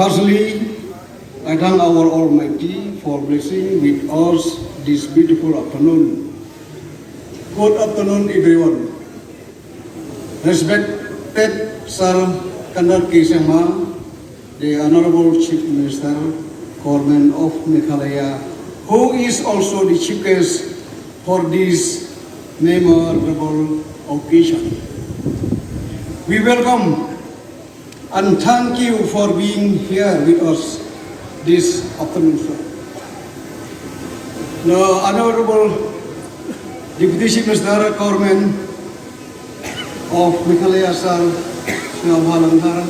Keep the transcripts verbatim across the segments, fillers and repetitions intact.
Firstly, I thank our Almighty for blessing with us this beautiful afternoon. Good afternoon, everyone. Respected Sir Conrad K Sangma, the Honorable Chief Minister, Government of Meghalaya, who is also the chief guest for this memorable occasion. We welcome and thank you for being here with us this afternoon, sir. The Honorable Deputy Chief Minister, Government of Meghalaya, Sir Sniawbhalang Dhar,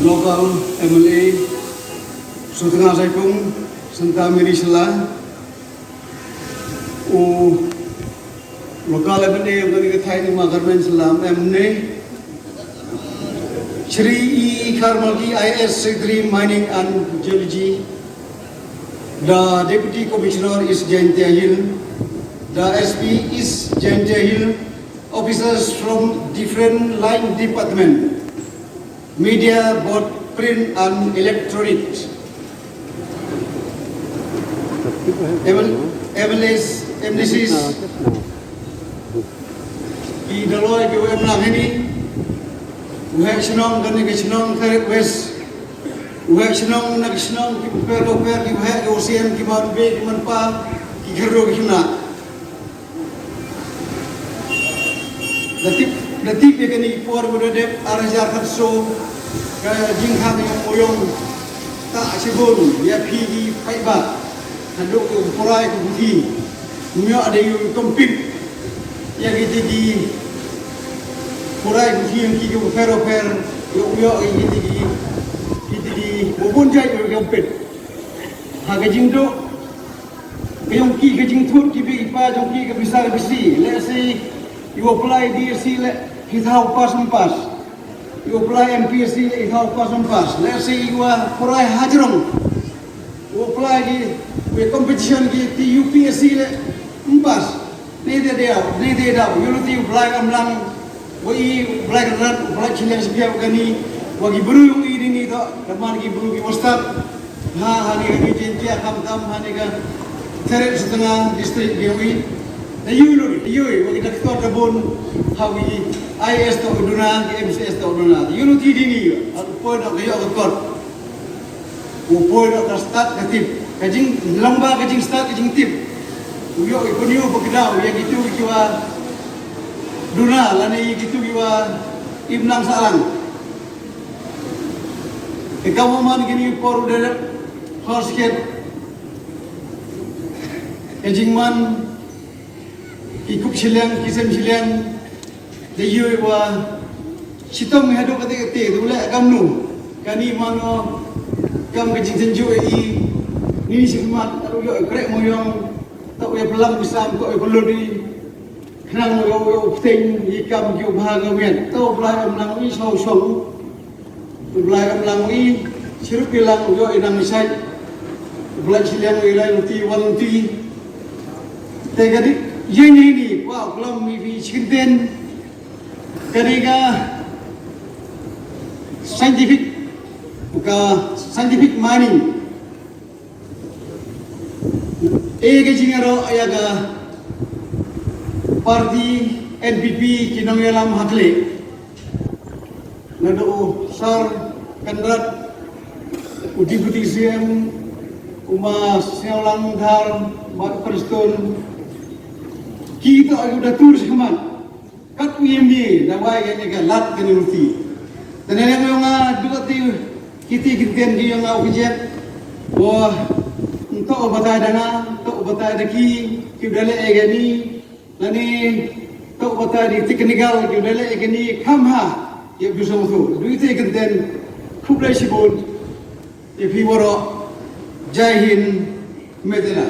local M L A, Sutnga Saipung, Santa Mary Shylla, u local M N A, u kani ka thai ni ma Garmen Shylla M N A, Shri E Kharmalki I A S Secretary Mining and Geology, the Deputy Commissioner East Jaintia Hill, the S P East Jaintia Hill, officers from different line department, media, both print and electronic, M L As, M D Cs, ki Daloi, ki em lang hini, u heh shnong, kane ka shnong Khairat West, u heh shnong na ka shnong, ki per ko per, ki heh, ki ocean, ki man be, ki man pa, ki kherdo, ki khna. Da tip, da tip ïa kane ki por ba da dep ar hajar khatsaw, ka jingkhang ïa u Moyong, ta shibun ïa phi ki paidbah. Haduh u pura ïa ki puthi, u ïoh da ïa u compete ïa kiti ki pura ïa ki puthi ïa ki ki pher pher, ïa u ïoh ïa kiti ki, kiti ki, u bun jait ïa u compete. Ha ka jingduh ka jong ki, ka jingthut ki bri ki pa jong ki, ka pisa ka pisi. Lehse u apply D S C leh, ki thaw pass em pass. U apply M P S C leh, ki thaw pass em pass. Lehse u apply hajrong, u apply ki, u competition ki, ki U P S C leh, em pass. Ni te dei, ni te dei, ïa lynti u Blai Kamlang, wa i u Blai Kynrad, u Blai Chiliang Sbiang kani, wa ki bru ïong i dini to, da man ki bru ki wa stad, ha, ha ni ka ni Jaintia, kham tam, ha ni ka Theret Sutnga district ïong i. Da ïoh lut, da ïoh, wa ki doctor da bun, ha wi I A S to duna, ki M C S to duna. Ïoh lut i dini, ha u poi da ka ïoh ka kot. U poi da ka stad ka tip. Ka jinglang ba ka jingstad ka jingtip. U ïoh i pun ïoh ba kdaw ïa kitu ki wa duna lane ïa kitu ki wa im nang sahlang. Ka kam man kini por u da hor skhet. Ka jingman ki kup shiliang, ki sem shiliang, da ïoh wa shitom ngi haduh kate kate, tu leh kamnu. Kani mano kam ka jingsynjuh i, ni shi mat, aru ïoh krek Moyong, tau ïa pelam pisam, tau ïa pelodi. Khnang ïoh ïoh pteng i kam ki u bha nga miat, tau Blai Kamlang i shong shong. U Blai Kamlang i, siruk i lang u ïoh i nang i shait. U Blai Chiliang i lai luti wan luti. Te ka dik, ïeng ïeng ni, wa u klam i phi chicken den. Ka dik ka scientific, ka scientific mining. E ka jingïaroh ïa ka party N P P ki nongïalam ha khlieh. Naduh u Sir Conrad, u Deputy C M, u ma Sniawlang Dhar, bad Prestone. Ki to ïa u da tur shi khmat. Kat u ïa mi da wai kane ka lad kane u ti. Te ne leng ïong nga duk ati kiti ki ktien ki ïong nga u kjep. Wa nto u batai da nga, nto u batai da ki, ki u da leh ïa kani. Lane nto u batai da technical, ki u da leh ïa kani kham ha. Ïa u song tu. Dui te ktien khublei shibun. Ïa phi waroh. Jai Hind. Metela.